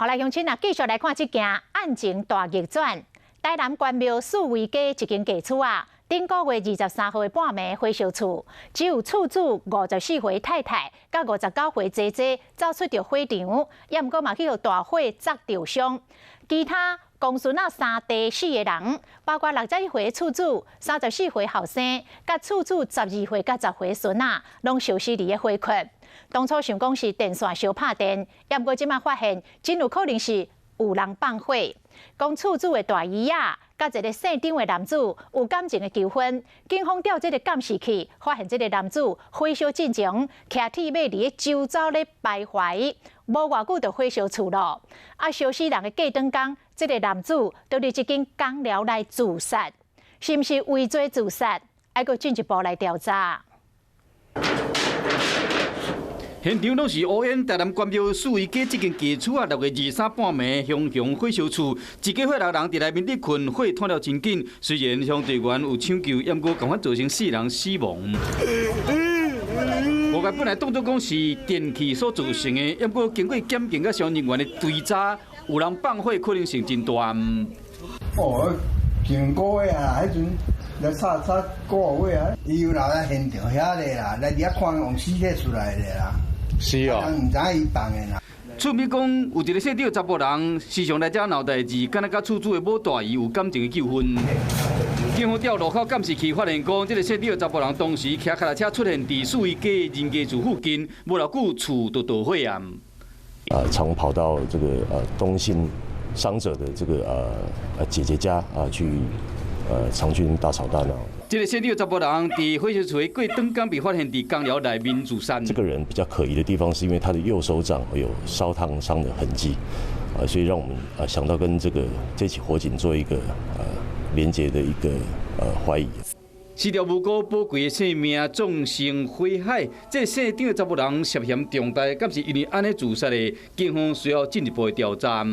好來，鄉親啊，繼續來看這件案情大逆轉。台南關廟四維街一間家厝啊，頂個月23號的半暝火燒厝，只有厝主54歲太太佮59歲姐姐走出著火場，也毋過嘛去予大火砸著傷。其他公孫仔三弟四个人，包括61歲厝主、34歲後生，佮厝主12歲佮10歲孫仔，攏燒死佇个火窟。當初想講是電線燒拍電，也毋過這馬發現，真有可能是有人放火。講厝主的大姨仔，佮一个姓張的男子有感情的糾紛，警方調這个監視器，發現這个男子火燒進前，騎鐵馬佇咧周遭咧徘徊，無偌久就火燒厝咯。啊，燒死人的隔轉工，這个男子就佇這間工寮內自殺，是毋是畏罪自殺？愛閣進一步來調查。現場攏是烏煙，台南關廟四維街這間家厝啊，6月23半暝，熊熊火燒厝，一家伙六人佇內面咧睏，火湠了真緊。雖然消防隊員有搶救，毋過仝款造成四人死亡。外界本來當作講是電器所造成的，毋過經過檢警佮消防人員的追查，有人放火可能性真大。哦，上個月啊，彼陣來炒炒個月啊，伊有留佇現場遐咧啦，來佇遐看用屍體出來的啦。是啊，毋知影伊放的啦。厝邊講有一個姓張的查埔人，時常來遮鬧代誌，敢若佮厝主的某大姨有感情的糾紛。警方調路口監視器發現講，這个姓張的查埔人當時騎腳踏車出現佇四維街人家厝附近，無偌久厝就著火啊。常跑到這個東姓傷者的這個姐姐家啊去，常去大吵大鬧。這个姓張的查埔人佇火燒厝的過轉工被發現佇工寮內面自殺。這個人比較可疑的地方，是因為他的右手掌有燒燙傷的痕跡，啊，所以讓我們啊想到跟這起火警做一個連結的一個懷疑。死掉無辜寶貴的性命葬成火海，這个姓張的查埔人涉嫌重大，敢是因為按呢自殺的？警方需要進一步的調查。